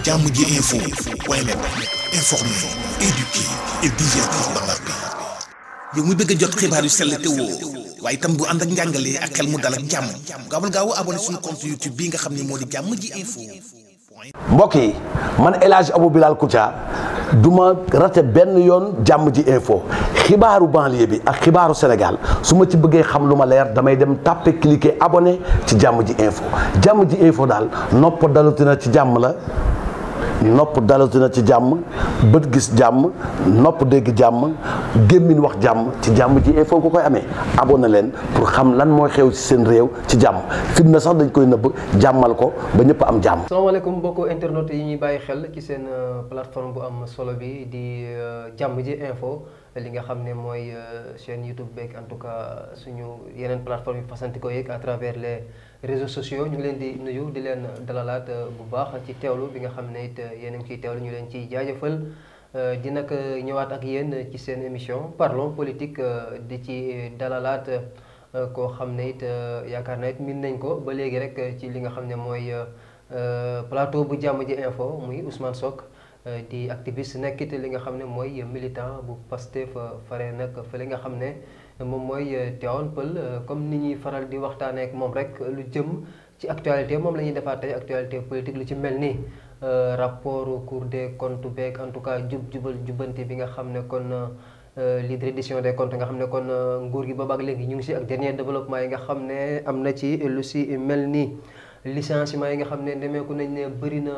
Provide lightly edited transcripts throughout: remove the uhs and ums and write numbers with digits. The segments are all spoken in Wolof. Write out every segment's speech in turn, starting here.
Jammji info point net informer, éduquer et divertir dans la paix. yow mu bëgg a jot xibaar yu sell te woo waaye itam bu ànd ak njàngalee ak xel mu dal ak jàmm gaawal gaaw abonné suñu compte YouTube bi nga xam ne moo di Jammji info. mbokk yi man El Hadj Abou Bilal Koutia du ma rate benn yoon Jammji info xibaaru banlieue bi ak xibaaru Sénégal su ma ci bëggee xam lu ma leer damay dem tàppe cliquer abonné ci Jammji info daal nopp dalutina ci jàmm la. nopp dalatina ci jàmm bët gis jàmm nopp dégg jàmm gémmiñ wax jàmm ci Jammji info ko koy amee abonné leen pour xam lan mooy xew ci seen réew ci jàmm fitna sax dañ koy nëbb jàmmal ko ba ñëpp am jàmm. salaamaaleykum mbokku internet yi ñuy bàyyi xel ci seen plateforme bu am solo bi di Jammji info li nga xam ne mooy chaîne YouTube beeg en tout cas suñu yeneen plateforme yi fasanti ko yeeg à travers les réseaux sociaux ñu ngi leen di nuyu di leen dalalaat bu baax ci teewlu bi nga xam ne it yéen a ngi ciy teewlu ñu leen ciy jaajëfal di nag ñëwaat ak yéen ci seen émission parlons politique di ci dalalaat koo xam ne it yaakaar na it min nañ ko ba léegi rek ci li nga xam ne mooy plateau bu Jammji info muy Ousmane Sock di activiste nekkit li nga xam ne mooy militant bu Pastef fare nag fële nga xam ne moom mooy Tivaouane Peulh comme ni ñuy faral di waxtaanee ak moom rek lu jëm ci actualité moom la ñuy defaat tey actualité politique lu ci mel ni rapport Cour des comptes beeg en tout cas jubbanti bi nga xam ne kon lii di reddition des comptes nga xam ne kon nguur gi boobaak léegi ñu ngi si ak dernier développement yi nga xam ne am na ci lu si mel ni licenciement yi nga xam ne nemeeku nañ ne bëri na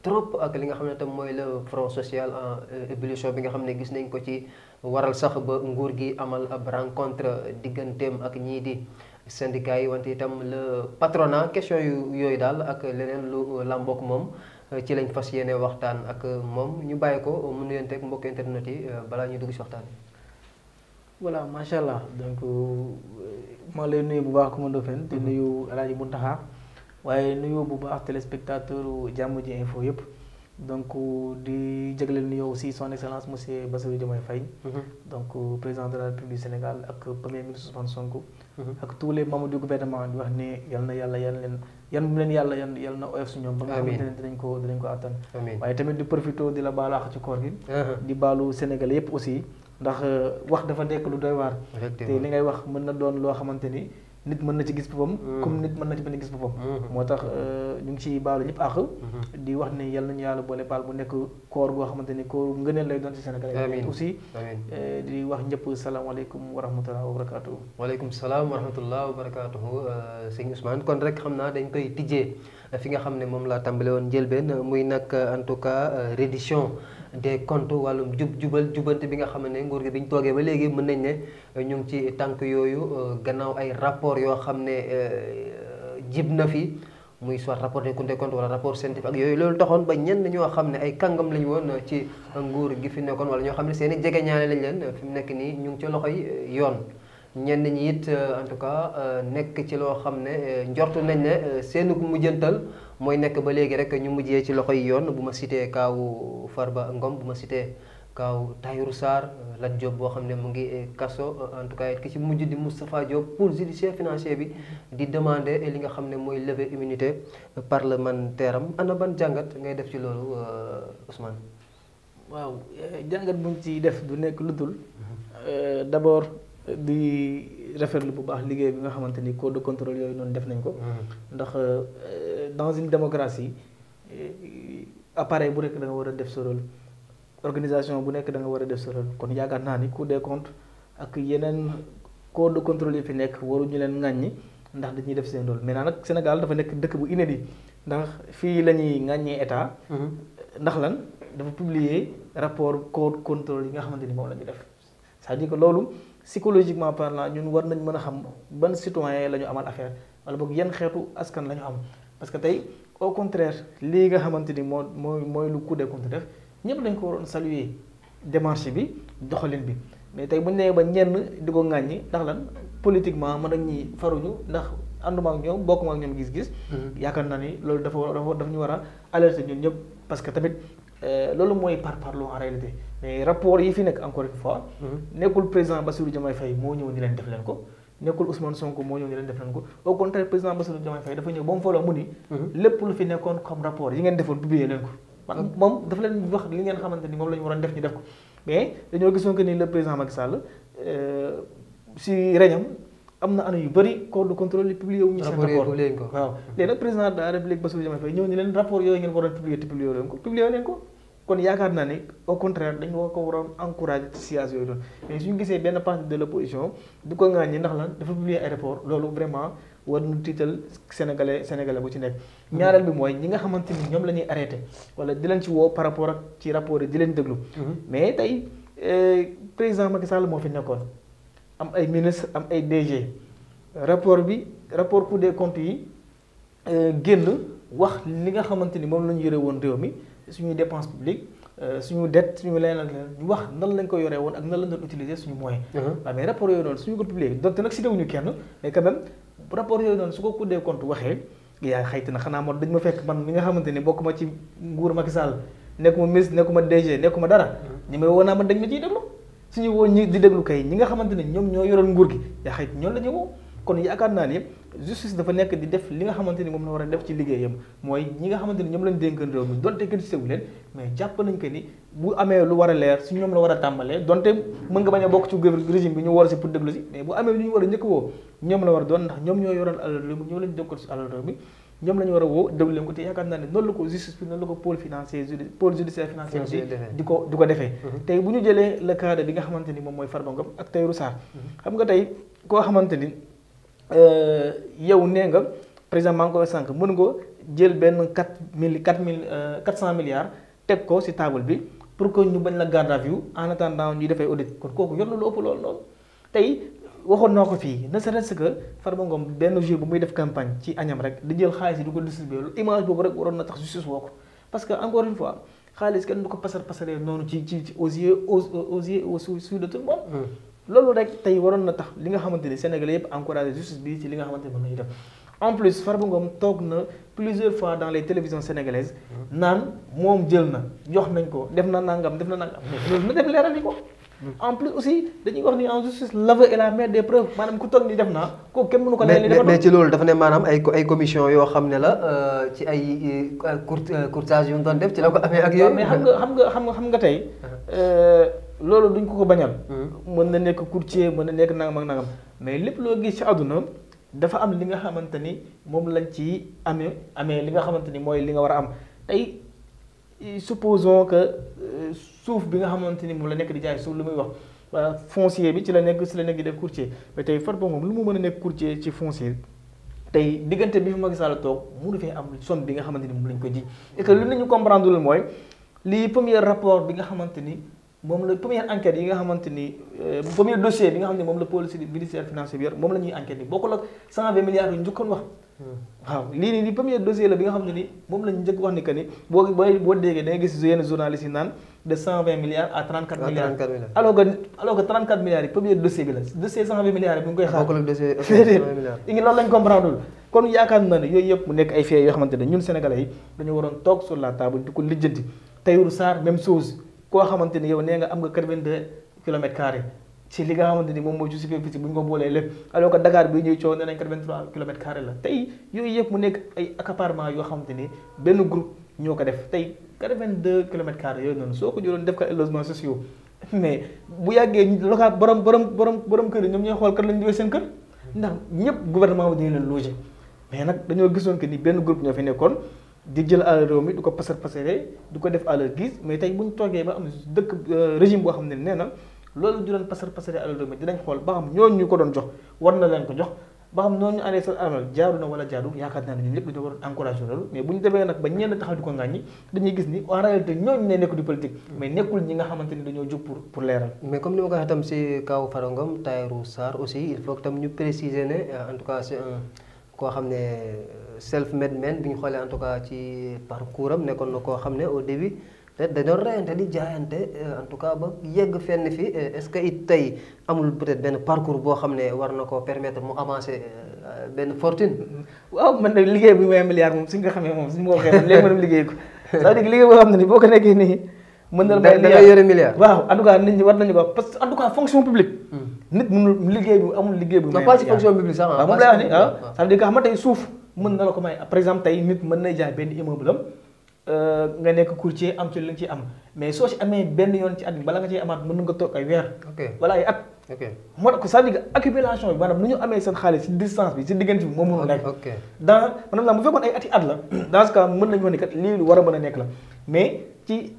trop ak li nga xam ne tam mooy le front social en ébullition bi nga xam ne gis nañ ko ci waral sax ba nguur gi amal ab rencontre digganteem ak ñii di syndicats yi wante itam le patronat question yooyu daal ak leneen lu làmbook moom ci lañ fas yéene waxtaan ak moom ñu bàyyi ko mu nuyanteeg mbokk internet yi balaa ñuy dugg si waxtaan bi. voilà macha allah donc maa lay nuyu bu baax Coumba Ndoffène di nuyu El Hadj Mountakha waaye nuyu bu baax téléspectateur Jammji info yëpp donc di jagleel nuyoo aussi son excellence monsieur Bassirou Diomaye Faye donc président de la République du Sénégal ak premier ministre Ousmane Sonko ak tous les membres du gouvernement di wax ne yal na yàlla yal na oyof su ñoom ba nga xamante ne dinañ ko attan waaye tamit di profité di la baalu àq ci koor gi di baalu Sénégalais yëpp aussi ndax wax dafa nekk lu doy waar te li ngay wax mën na doon loo xamante ni nit mën na ci gis boppam comme nit mën na ci bañ a gis boppam moo tax ñu ngi ci baalu ñëpp àq di wax ne yal nañu yàlla boole baal bu nekk koor goo xamante ni koor ngëneel lay doon ci Sénégal aussi di wax ñëpp salaamaaleykum wa rahmatulah wa barakatuhu waaleykum salaam wa rahmatullah wa barakatuhu sëñ Ousmane kon rek xam naa dañ koy tijjee fi nga xam ne moom laa tàmbale woon njëlbeen muy nag en tout cas reddition des comptes wàllum jubante bi nga xam ne nguur gi bi ñu toogee ba léegi mën nañ ne ñu ngi ci tànk yooyu gannaaw ay rapport yoo xam ne jib na fi muy soit rapport des comptes wala rapport scientifique ak yooyu loolu taxoon ba ñenn ñoo xam ne ay kàngam lañu woon ci nguur gi fi nekkoon wala ñoo xam ne seen i jegeñaale lañ leen fi mu nekk nii ñu ngi ci loxoy yoon ñenn ñi it en tout cas nekk ci loo xam ne njortu nañ ne seenu mujjantal mooy nekk ba léegi rek ñu mujjee ci loxoy yoon bu ma cité kaawu Farba Ngom bu ma cité kaaw Tahirou Sarr Lat Diop boo xam ne mu ngi kaso en tout cas ki ci mujj di Moustapha Diop pour judiciaire financier bi di demander li nga xam ne mooy lever immunité parlementaire am ana ban jàngat ngay def ci loolu Ousmane. waaw jàngat buñ ci def du nekk lu dul d'abord di rafetlu bu baax liggéey bi nga xamante ni corps de contrôle yooyu noonu def nañ ko ndax dans une démocratie appareil bu nekk da nga war a def sa rôle organisation bu nekk da nga war a def sa rôle kon yaakaar naa ni Cour des comptes ak yeneen corps de contrôle yi fi nekk waruñu leen ŋàññi ndax dañuy def seen rôle maintenant nag Sénégal dafa nekk dëkk bu inédit ndax fii la ñuy ŋàññee état ndax lan dafa publier rapport corps de contrôle yi nga xamante ni moom la ñu def c'est-à-dire que loolu psychologiquement parlant ñun war nañ mën a xam ban citoyen la ñu amal affaire wala boog yan xeetu askan la ñu am parce que tey au contraire lii nga xamante ni mooy lu Cour des comptes def ñëpp dañ ko waroon saluer démarche bi doxalin bi mais tey bu ñu nee ba ñenn di ko ŋàññi ndax lan politiquement mën nañ ñi faruñu ndax ànduma ak ñoom bokkuma ak ñoom gis-gis. yaakaar naa ni loolu dafa ñu war a alerter ñun ñëpp parce que tamit loolu mooy parparloo en réalité mais rapport yi fi nekk encore une fois. nekkul président Bassirou Diomaye Faye moo ñëw ni leen def leen ko. nekkul Ousmane Sonko moo ñëw ni leen def leen ko au contraire président Bassirou Diomaye Faye dafa ñëw ba mu faloo mu ni. lépp lu fi nekkoon comme rapport yi ngeen defoon publier leen ko man moom dafa leen wax li ngeen xamante ni moom la ñu waroon def ñu def ko mais dañoo gisoon que ni le président Macky Sall si réñam am na année yu bëri corps de contrôle yi publié wu ñu seen rapport waaw léegi nag président de la République Bassirou Diomaye Faye ñëw ni leen rapport yooyu ngeen waroon publié te publié leen ko kon yaakaar naa ni au contraire dañu ko waroon encouragé ci siège yooyu doon mais suñu gisee benn partie de l' opposition du ko ŋàññi ndax lan dafa publier ay rapport loolu vraiment war nu tiital sénégalais bu ci nekk ñaareel bi mooy ñi nga xamante ni ñoom la ñuy arrêté wala di leen ci woo par rapport ak ci rapport yi di leen déglu mais tey président Macky Sall moo fi nekkoon am ay ministre am ay DG rapport Cour des comptes yi génn wax li nga xamante ni moom la ñu yore woon réew mi suñuy dépense publique suñu dette suñu leneen ak leneen ñu wax nan lañ ko yoree woon ak nan lañ doon utiliser suñu moyen waaw mais rapport yooyu noonu suñu ko publié donte nag cité wuñu kenn mais quand même rapport yooyu noonu su ko Cour des comptes waxee yaa xayti na xanaa moo dañ ma fekk man mi nga xamante ni bokk ma ci nguur Macky Sall nekkuma ministre nekkuma DG nekkuma dara ñi may woo naa man dañ ma ciy déglu suñu woo ñi di déglu kay ñi nga xamante ni ñoom ñoo yoroon nguur gi yaa xayti ñoom la ñuy woo kon yaakaar naa ni justice dafa nekk di def li nga xamante ni moom la war a def ci liggéeyam mooy ñi nga xamante ni ñoom lañ dénkan réew mi donte kenn sewu leen mais jàpp nañ que ni bu amee lu war a leer si ñoom la war a tàmbalee donte mën nga bañ a bokk ci régime bi ñu war a si pour déglu si mais bu amee lu ñu war a njëkk woo ñoom la war a doon ndax ñoom ñoo yoroon alal réew mi ñoom lañ dénkoon si alal réew mi ñoom la ñu war a woo déglu leen ko te yaakaar naa ne noonu la ko justice bi noonu la ko pôle judiciaire financier bi di ko defee tey bu ñu jëlee le cadre bi nga xamante ni moom mooy Farba Ngom ak Tahirou Sarr xam nga tey koo xamante ni yow nee nga président maa ngi koy sànq mën nga jël benn 400 milliards teg ko ci table bi pour que ñu bañ la garde à vue en attendant ñuy defee audit kon kooku yor na lu ëpp loolu noonu tey waxoon naa ko fii ne serait-ce que Farba Ngom benn jour bu muy def campagne ci añam rek di jël xaalis yi di ko distribuer lu image boobu rek waroon na tax justice woo ko parce que encore une fois xaalis kenn du ko pasaree noonu ci aux yeux de tout le monde loolu rek tey waroon na tax li nga xamante ni Sénégalais yëpp encouragé justice bi ci li nga xamante ni mën nañu def en plus Farba Ngom toog na plusieurs fois dans les télévisions sénégalaises naan moom jël na jox nañ ko def na nangam loolu na dem leeral ko en plus aussi dañuy wax ni en justice l'aveu est la mère des preuves maanaam ku toog ni def naa kooku kenn mënu ko leen li dafa mais ci loolu dafa ne maanaam ay commission yoo xam ne la ci ay courtage yu mu doon def ci la ko amee ak yooyu mais xam nga tey loolu duñ ko bañal mën na nekk courtier mën na nekk nangam ak nangam mais lépp loo gis ci àdduna dafa am li nga xamante ni moom lañ ci amee li nga xamante ni mooy li nga war a am tey supposons que suuf bi nga xamante ni moom la nekk di jaay suuf lu muy wax foncier bi ci la nekk di def courtier mais tey Farba Ngom lu mu mën a nekk courtier ci foncier tey diggante bi fi Macky Sall toog mu defee am somme bi nga xamante ni moom lañ ko ji et que lu nañu comprendre lu mooy lii premier rapport bi nga xamante ni moom la première enquête yi nga xamante ni premier dossier bi nga xam ne moom la pôle judiciaire financier bi yor moom la ñuy enquête ni bokkul ak 120 milliards yu njëkkoon wax waaw lii nii premier dossier la bi nga xam ne ni moom la ñu njëkk wax ni que ni boo déggee da ngay gis yenn journalistes yi naan de 120 milliards à 34 milliards alors que 34 milliards yi premier dossier bi la dossier 120 milliards yi bu ngi koy xaar bokkul ak dossier 120 milliards yi loolu lañ comprendre kon yaakaar naa ne yooyu yëpp mu nekk ay faits yoo xamante ne ñun sénégalais yi dañu waroon toog sur la table di ko lijjanti Tahirou Sarr même chose koo xamante ni yow nee nga am nga 82 kilomètres carrés ci li nga xamante ni moom mooy superficie bu ñu ko boolee lépp alors que Dakar bi ñuy coow nee nañ 83 kilomètres carrés la tey yooyu yëpp mu nekk ay accaparement yoo xamante ni benn groupe ñoo ko def tey 82 kilomètres carrés yooyu noonu soo ko jëloon def ko ay logements sociaux mais bu yàggee local borom kër yi ñoom ñooy xool kër lañu jógee seen kër ndax ñëpp gouvernement bi dañu leen loger mais nag dañoo gisoon que ni benn groupe ñoo fi nekkoon di jël alal réew mi du ko pasaree du ko def à leur guise mais tey bu ñu toogee ba am dëkk régime boo xam ne nee na loolu du doon pasaree alal réew mi dinañ xool ba xam ñooñu ñu ko doon jox war na leen ko jox ba xam ñooñu andee seen alal jaaru na wala jaadu yaakaar naa ne ñun ñëpp dañoo waroon encouragé loolu mais bu ñu demee nag ba ñenn taxaw di ko ŋàññi dañuy gis ni en réalité ñooñu ne nekk du politique mais nekkul ñi nga xamante ni dañoo jóg pour leeral. mais comme ni ma ko waxee tam si kaw Farba Ngom Tahirou Sarr aussi il faut que tam ñu préciser ne en tout cas c'est un koo xam ne self made man bi ñu xoolee en tout cas ci parcours am nekkoon na koo xam ne au début peut-être dañoo reyante di jaayante en tout cas ba yegg fenn fi est-ce que it tey amul peut-être benn parcours boo xam ne war na ko permettre mu avancer benn fortune. waaw man de liggéey bu may milliard moom suñ ko xamee moom suñ ma waxee man léegi ma dem liggéey ko c'est-à-dire liggéey boo xam ne ni boo ko nekkee nii. mën na la may da nga yore milliard. waaw en tout cas nit ñi war nañu ko parce que en tout cas fonction publique. nit mënul liggéey bu amul liggéey bu. non pas ci fonction publique sax waaw moom lay wax ni ça veut dire que xam nga tey suuf mën na la ko may par exemple tey nit mën na jaay benn immeuble am nga nekk courtier am ci li nga ciy am mais soo ci amee benn yoon ci at bi bala nga ciy amaat mën nga toog ay weer. wala ay at. moo tax c'est-à-dire que accumulation bi maanaam nu ñu amee seen xaalis ci distance bi ci diggante bi moom mënul nekk. dans maanaam bu fekkoon ay ati at la dans ce cas mën nañu wax ni kat lii lu war a mën a nekk la mais ci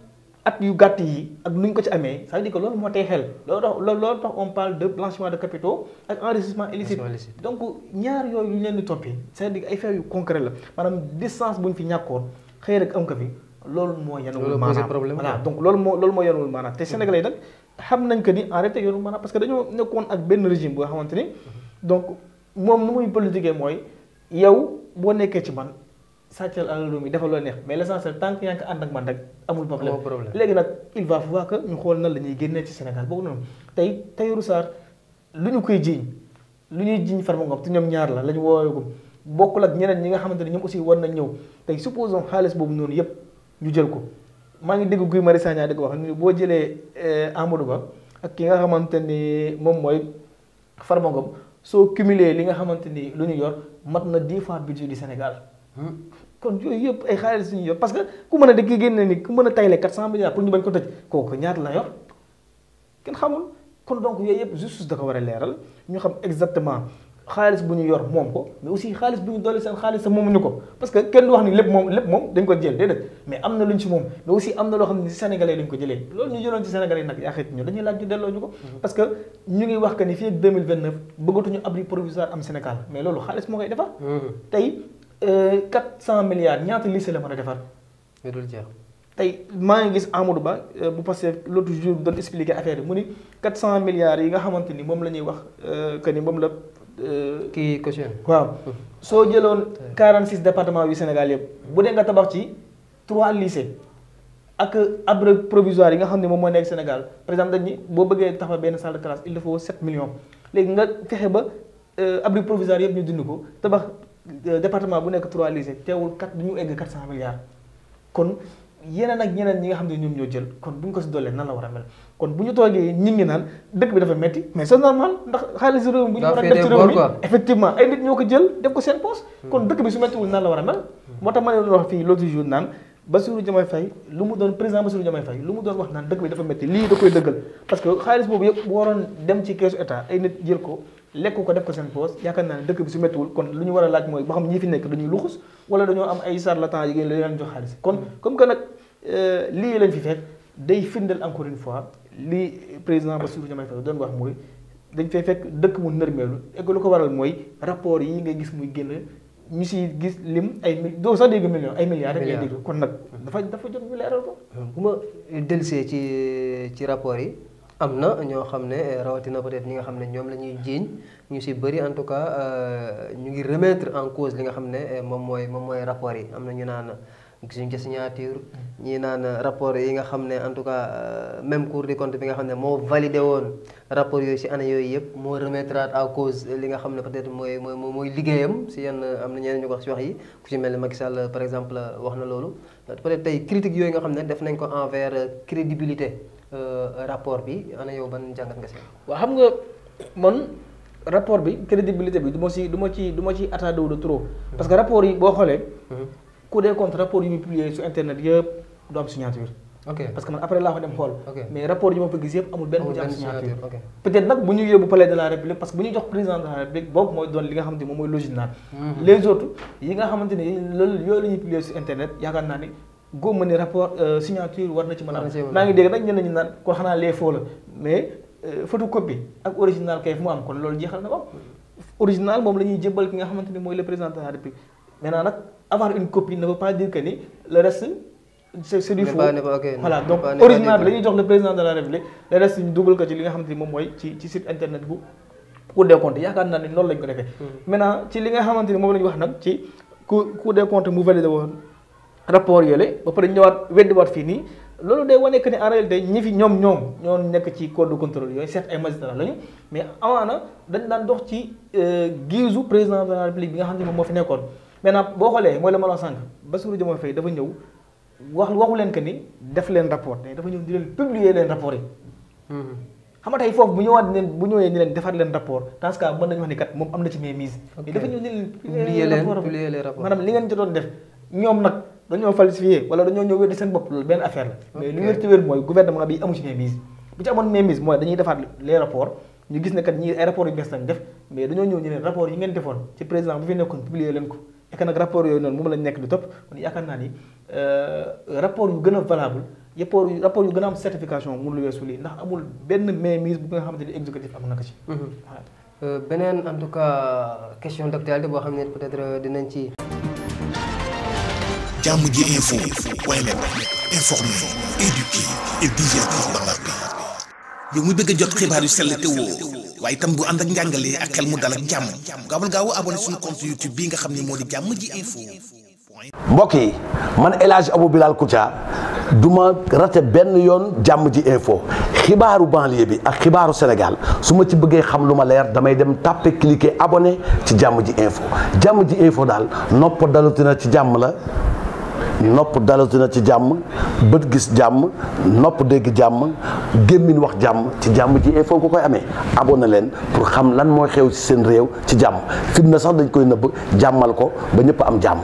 at yu gàtt yi ak nu ñu ko ci amee ça veut dire que loolu moo tey xel loolu tax on parle de blanchiment de capitaux ak enrichissement illicite. donc ñaar yooyu ñu leen di toppee c'est-à-dire ay faits yu concret la maanaam distance bu ñu fi ñàkkoon xëy rek am ko fi loolu moo yenuwul maanaam voilà donc loolu moo yenuwul maanaam te sénégalais nag xam nañ que ni en réalité yenuwul maanaam parce que dañoo nekkoon ak benn régime boo xamante ni donc moom nu muy politiquer mooy yow boo nekkee ci man sàccal alalu mi defal loo neex mais l'essentiel tant que yaa ngi ànd ak man rek amul problème léegi nag il va falloir que ñu xool nan la ñuy génnee ci Sénégal boobu noonu tey Tahirou Sarr lu ñu koy jiiñ lu ñuy jiiñ Farba Ngom te ñoom ñaar la ñu woowee ko bokkul ak ñeneen ñi nga xamante ne ñoom aussi war nañ ñëw tey supposons xaalis boobu noonu yépp ñu jël ko maa ngi dégg Guy Marius Sagna di ko wax ni boo jëlee Amadou Ba ak ki nga xamante ni moom mooy Farba Ngom soo cumulé li nga xamante ni lu ñu yor mat na 10 fois budget du Sénégal kon yooyu yëpp ay xaalis ñu yor parce que ku mën a de ki génne ni ku mën a tayle 400 milliards pour ñu bañ ko tëj kooku ñaata la yor kenn xamul kon donc yooyu yëpp justice da ko war a leeral ñu xam exactement xaalis bu ñu yor moom ko mais aussi xaalis bu ñu dolli seen xaalis sa moomuñu ko parce que kenn du wax ni lépp moom dañ ko jël déedéet mais am na lu ñu ci moom mais aussi am na loo xam ne ci sénégalais lañ ko jëlee loolu ñu jëloon ci sénégalais nag yaa xeet ñu dañuy laaj ñu delloo ñu ko parce que ñu ngi wax que ni fii ak 2029 bëggatuñu abri provisoire am Sénégal mais loolu xaalis moo koy defar tey 400 milliards ñaata lycée la mën a defar tey maa ngi gis Amadou Ba bu passé l'autre jour doon expliquer affaire yi mu ni 400 milliards yi nga xamante ni moom la ñuy wax que ni moom la kii caution waaw soo jëloon 46 départements yu Sénégal yëpp bu dee nga tabax ci 3 lycées ak abri provisoire yi nga xam ne moom moo nekk Sénégal par exemple dañ ni boo bëggee tabax benn salle de classe il faut 7 millions léegi nga fexe ba abri provisoire yëpp ñu dindi ko tabax département bu nekk 3 lycées teewul du ñu egg 400 milliards kon yeneen ak ñeneen ñi nga xam ne ñoom ñoo jël kon bu ñu ko si doolee nan la war a mel kon bu ñu toogee ñi ngi naan dëkk bi dafa metti mais c'est normal ndax xaalis réew mi bu ñu war a def ci réew mi effectivement ay nit ñoo ko jël def ko seen poche kon dëkk bi su mettiwul nan la war a mel moo tax ma ne wax fii l'autre jour naan Bassirou Diomaye Faye lu mu doon président Bassirou Diomaye Faye lu mu doon wax naan dëkk bi dafa metti lii da koy dëggal parce que xaalis boobu yëpp bu waroon dem ci keesu état ay nit jël ko lekk ko def ko seen poche yaakaar naa ne dëkk bi su méttiwul kon lu ñu war a laaj mooy ba xam ñi fi nekk dañuy luxus wala dañoo am ay charlatan yi ngeen leen jox xaalis kon comme que nag lii lañ fi fekk day firndeel encore une fois lii président Bassirou Diomaye Faye doon wax mooy dañ fay fekk dëkk mu nërmeelu et lu ko waral mooy rapport yi ngay gis muy génn ñu si gis lim ay doo sax dégg millions ay milliards rek ngay dégg kon nag dafa jot ñu leeral ko bu ma delsee ci rapport yi am na ñoo xam ne rawatina peut-être ñi nga xam ne ñoom la ñuy jiiñ ñu si bëri en tout cas ñu ngi remettre en cause li nga xam ne moom mooy rapport yi am na ñu naan gisuñ ci signature ñii naan rapport yi nga xam ne en tout cas même Cour des comptes bi nga xam ne moo validé woon rapport yooyu si année yooyu yëpp moo remettre en cause li nga xam ne peut-être mooy liggéeyam si yenn am na ñeneen ñu ko wax si wax yi ku ci mel ne Macky Sall par exemple wax na loolu peut-être tey critique yooyu nga xam ne def nañ ko envers crédibilité rapport bi ana yow ban jàngat nga seen waaw xam nga man rapport bi crédibilité bi du ma ci attardé wu de trop parce que rapport yi boo xoolee Cour des comptes rapport yi ñu publié sur internet yëpp du am signature parce que man après laa ko dem xool mais rapport yi ma fa gis yëpp amul benn bu ci am signature peut-être nag bu ñu yóbbu palais de la République parce que bu ñu jox président de la République boobu mooy doon li nga xamante ni moom mooy l'original les autres yi nga xamante ni loolu yooyu la ñuy publié sur internet yaakaar naa ni góob ma ni rapport signature war na ci mën a am maa ngi dégg nag ñenn ñi naan kon xanaa les faux la mais photocopie ak original kay fu mu am kon loolu jeexal na ko original moom la ñuy jébbal ki nga xamante ni mooy le président de la République maintenant nag avoir une copie ne veut pas dire que ni le reste c'est du faux voilà donc original bi la ñuy jox le président de la République le reste ñu dugal ko ci li nga xamante ni moom mooy ci site internet bu Cour des comptes yaakaar naa ni noonu lañ ko defee maintenant ci li nga xamante ni moom la ñu wax nag ci Cour des comptes mu validé woon rapport yooyu ba pare ñëwaat weddiwaat fii nii loolu day wane que ni en réalité ñi fi ñoom ñoo nekk ci corps de contrôle yooyu certes ay magistrats lañu mais amaana dañ daan dox ci giisu président de la République bi nga xam ne moom moo fi nekkoon maintenant boo xoolee mooy la ma la sànq Bassirou Diomaye Faye dafa ñëw waxu leen que ni def leen rapport mais dafa ñëw di leen publier leen rapport yi xam nga tey foofu bu ñëwee ni leen defar leen rapport dans ce cas mën nañu wax ni kat moom am na ci mainmise mais dafa ñëw ni leen publier leen rapport maanaam li ngeen jotoon def ñoom nag dañoo falsifié wala dañoo ñëw wér di seen bopp loolu benn affaire la mais lu wér ci wér mooy gouvernement bi amu ci mainmise bu ci amoon mainmise mooy dañuy defaat les rapports ñu gis ne kat ñii ay rapports yu bees lañ def mais dañoo ñëw ñu ne rapport yi ngeen defoon ci président bu fi nekkoon publier leen ko et que nag rapport yooyu noonu moom lañ nekk di topp kon yaakaar naa ni rapport yu gën a valable rapport yu gën a am certification mun lu weesu lii ndax amul benn mainmise bu nga xamante ni exécutif am na ko ci beneen en tout cas question d'actualité boo xam ne peut-être dinañ ci jàmm ji info point net informer, éduquer et divertir dans la paix. yow mu bëgg a jot xibaar yu sell te woo waaye itam bu ànd ak njàngalee ak xel mu dal ak jàmm gaawal gaaw abonné suñu compte YouTube bii nga xam ne moo di jàmm ji info. mbokk yi man El Hadj Abou Bilal Koutia du ma rate benn yoon jàmm ji info xibaaru banlieue bi ak xibaaru Sénégal su ma ci bëggee xam lu ma leer damay dem tàppe cliquer abonné ci jàmm ji info daal nopp dalutina ci jàmm la nopp dalutina ci jàmm bët gis jàmm nopp dégg jàmm gémmiñ wax jàmm ci jàmm ji info ko koy amee abonné leen pour xam lan mooy xew ci seen réew ci jàmm fitna sax dañ koy nëbb jàmmal ko ba ñëpp am jàmm